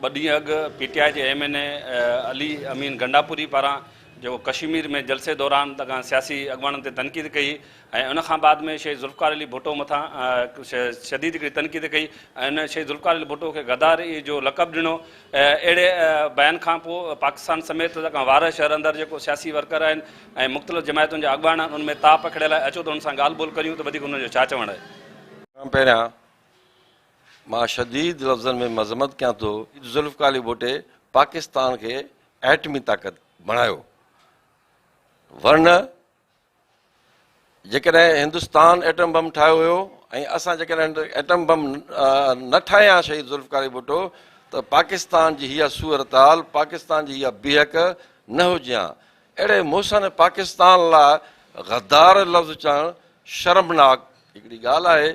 ٻه ڏينهن اڳ پي ٽي آء جي M N A Ali Amin Gandapur پاران جيڪو ڪشمير ۾ جلسي دوران تڪان سياسي اڳواڻن تي تنقيد ڪئي ۽ ان کان بعد ۾ شهيد ذوالفقار علي ڀٽو مٿان شديد هڪڙي تنقيد ڪئي ۽ ان شهيد ذوالفقار علي ڀٽو کي غدار جو لقب ڏنو. اهڙي بيان کان پوء پاڪستان سميت تڪان وارهه شهر اندر جيڪو سياسي ورڪر آهن ۽ مختلف جماعتن جا اڳواڻ آهن ان ۾ تاء پکڙيل آهي. اچو ته انهن سان ڳالهه ٻولهه ڪريون ته وڌيڪ انهن جو ڇا چوڻ آهي. کان پهريان مان شديد لفظن ۾ مذمت ڪيان ٿو. ذوالفقار علي ڀٽي پاڪستان کي ايٽمي طاقت بڻايو ورنه جيڪڏهن هندستان ايٽم بم ٺاهيو هيو ۽ اسان جيڪڏهن ايٽم بم نه ٺاهي ها شهيد ذوالفقار علي ڀٽو ته پاڪستان جي هيء صورتحال پاڪستان جي هيء بيهڪ نه هجي ها. اهڙي محسن پاڪستان لاء غدار لفظ چوڻ شرمناڪ هڪڙي ڳالهه آهي.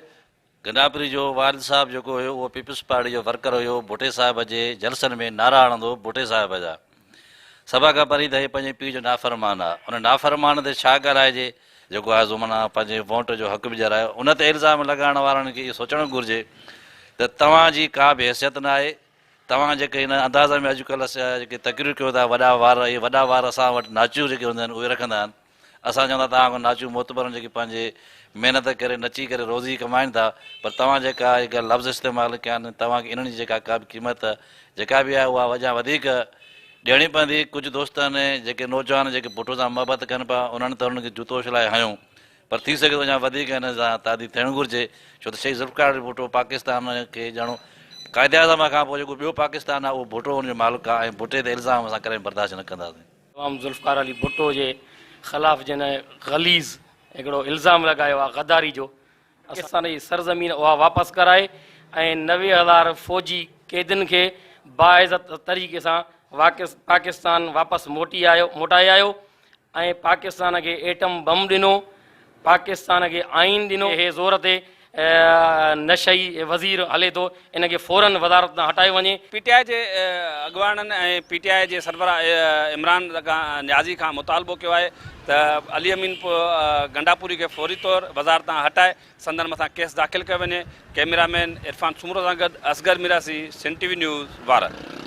گنڊاپوري جو والد صاحب جيڪو هيو اهو پيپلز پارٽي جو ورڪر هيو ڀٽي صاحب جي جلسن ۾ نعرا هڻندو هو ڀٽي صاحب جا سڀ کان پهرين ته هي پنهنجي پيء جو نافرمان آ ان نافرمان تي ڇا ڳالهائجي جيڪو آهي سو معنيٰ پنهنجي ووٽ جو حق به ڏيارائي ان تي الزام لڳائڻ وارن کي اهو سوچڻ گهرجي ته توهان جي ڪا به حيثيت نه آهي توهان جيڪي هن انداز ۾ اڄڪلهه جيڪي تقرير ڪيو ٿا وڏا وار اهي وڏا وار اسان وٽ ناچو جيڪي هوندا آهن اهي رکندا آهن اسان چون ٿا توهان کان ناچو معتبرن جيڪي پنهنجي محنت ڪري نچي ڪري روزي ڪمائن ٿا پر توهان جيڪا جيڪا لفظ استعمال ڪيا آهن توهان کي انهن جي جيڪا ڪا به قيمت جيڪا به آهي اها وڄان وڌيڪ ڏيڻي پوندي ڪجهه دوستن جيڪي نوجوان جيڪي ڀٽو سان محبت ڪن پيا انهن ته انهن کي جوتو اڇلائي هنيو پر ٿي سگهي ٿو اڃا وڌيڪ هن سان تعدي ٿيڻ گهرجي ڇو ته شهيد ذوالفقار علي ڀٽو پاڪستان کي ڄڻ قائد اعظم کان پوء جيڪو ٻيو پاڪستان آهي اهو ڀٽو ان جو مالڪ آهي ۽ ڀٽي تي الزام اسان ڪڏهن برداشت نه ڪنداسين. عوام ذوالفقار علي ڀٽو جي خلاف جنھن غليظ ھڪڙو الزام لڳايو آ غداري جو اسان جي سرزمين اھا واپس ڪرائي ۽ 90,000 فوجي قيدين کي باعزت طريقي سان پاڪستان واپس موٽي آيو موٽائي آيو ۽ پاڪستان کي ايٽم بم ڏنو پاڪستان کي آئين ڏنو هي زور تي نشئي وزير هلي ٿو ان کي فورن وزارت تان هٽايو وڃي. پي ٽي آء جي اڳواڻن ۽ پي ٽي آء جي سربراهه عمران نيازي کان مطالبو ڪيو آهي ته علي امين گنڊاپوري کي فوري طور وزارت تان هٽائي سندن مٿان ڪيس داخل ڪيو وڃي. ڪئميرا مين عرفان سومرو سان گڏ Asghar Mirasi, Sindh T V news, Warah.